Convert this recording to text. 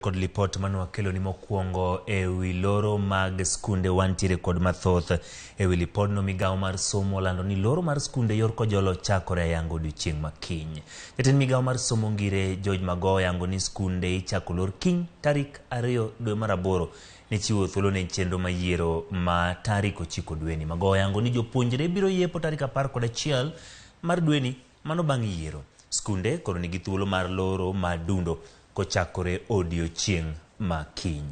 Kod lipot mane wakeloni mokwongo e wi loro mag skunde wantiere kod mathoth. E wi lipodno migawo mar somo olando ni loro mar skunde yor Kojolo chakore ayanga odiochieng' ma kiny. Jatend migawo mar somo Ngire George Magoha oyango ni skunde ichako lor kiny tarik 2 dwe mar 8 ne chiwo thuolo ne chenro ma yiero ma tarik 9 dweni. Magoha oyango ni jopuonjre biro yepo tarik 11 mar dweni mano bang' yiero. Skunde koro nigi thuolo mar loro ma dundo kochakore odiochieng' ma kiny.